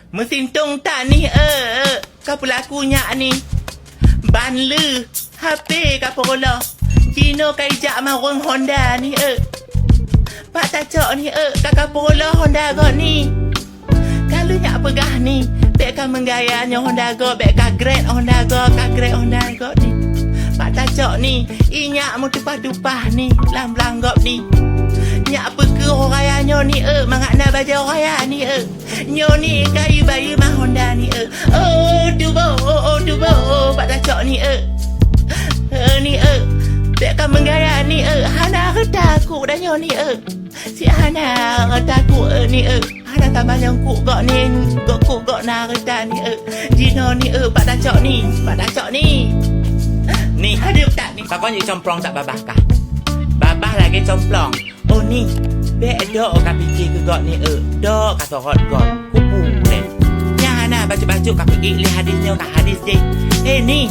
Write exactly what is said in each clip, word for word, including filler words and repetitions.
Meusintong that nih, eu, eu, ka peulaku nyak nih. Ban lheueh, H P ka peureulôh. Jinoe ka ijak marông Honda nih, eu. Bak tacok nih, eu, ka ka peureulôh Honda gob nih. Ka lheueh nyak peugah nih, bèk ka meugaya nyoe Honda gob, bèk ka gret Honda gob, ka gret Honda gob nih. Bak tacok nih, i nyak meutumpah-tumpah nih, lam blang gob nih. Nyak peukeuh raya nyoe nih, eu, mangat na bajèe raya nih, eu. Nyoe nih kayu bayeue ma Honda nih, eu. Oh, tuboh, oh, oh, tuboh, oh, bak tacok nih, eu. Eh, nih, eu. Bèk ka meugaya nih, eu. Hana reuta kuk dan nyoe nih, eu. Si hana reuta kuk, eu, nih, eu. Hana tamanyong kuk gok nih, gok kuk gok na reuta nih, eu. Jinoe nih, eu, bak tacok nih, bak tacok nih. Nih, hadeup that nih. Pakon jicomplong that babah kah? Babah lagèe complong. Oh ni, bèk dok ka pike keu gob ni, eu. Dok ka sorot gob. Kubu lé. Nyan hana bacut-bacut ka pike lé hadis nyoe ka hadis jih. Eh ni,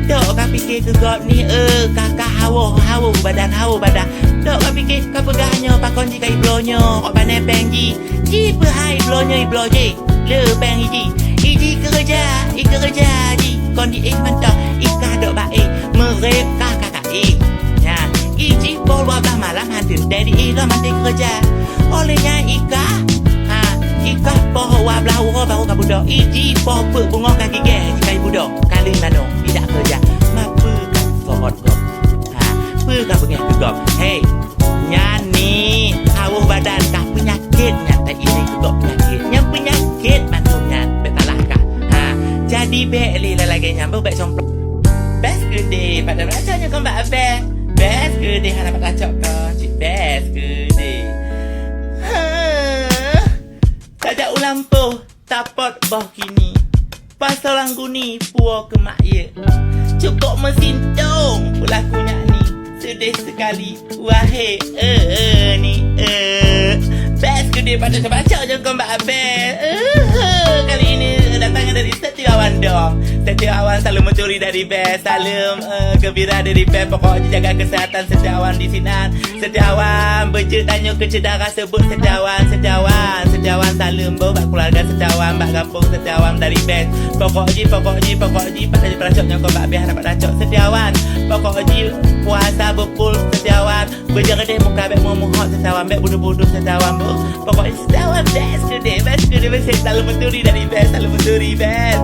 dok ka pike keu gob ni, eu. Ka, ka hawoh, hawoh badan, hawoh badan. Dok ka pike ka peugah nyoe pakon jih ka ibloe nyoe. Kok pané péng jih. Jih peuhai ibloe nyoe ibloe jih. Le péng iji. Iji keureuja, i keureuja jih. Kon di éh mantong. I kah dok bak éh. Meurép kah ka Ih, nyan, i jih poh dua blaih malam han teuntèe di ih lom han teuntèe keureuja. Óh lheueh nyan i kah, ha, i kah poh dua blaih uroe barô ka budok. I jih poh peuet beungoh ka gigèe, jih ka budok. Kali manoe, tidak keureuja. Ma peue ka sorot gob? Ha, peue ka beungèh keu gob? Hei, nyan ni, hawoh badan kah peunyakét nyan, ta iék keu gob peunyakét. Nyan peunyakét mandum nyan, bèk salah kah? Ha, jadi bèk lé lagèe nyan, bèk somplong. Best keudéh, pada raja nyoe kon bak abang. Best keudéh, hana bak kacok kah. Cit best keudéh. Hah. Tajak u lampôh, tapot boh kini. Pasoe lam guni, puwoe keu mak yek. Cukôp meusintong, peulaku nyak ni. Seudeh seukali, wahé, eh, eh, ni, eh. Best keudéh pada bak kacok nyoe kon bak abang. Eh, eh, kali ini datangnya dari Setiawan dong. Setiawan selalu mencuri dari best. Salam, eh, gembira dari best. Pokok jih jaga kesehatan Setiawan di sinan. Setiawan beujeuet tanyoe keu syedara sebut Setiawan, Setiawan. Setiawan salam bak keluarga Setiawan, bak gampông Setiawan dari best. Pokok jih, pokok jih, pokok jih, bak laju peuracok nyang keu bak beh hana bak tacok Setiawan. Pokok jih puasa beupul Setiawan. Beujagadeh muka bèk muhot Setiawan, bèk bodoh-bodoh Setiawan bu. Pokok jih Setiawan best keudéh, best keudéh, best. Selalu mencuri dari best, selalu mencuri best.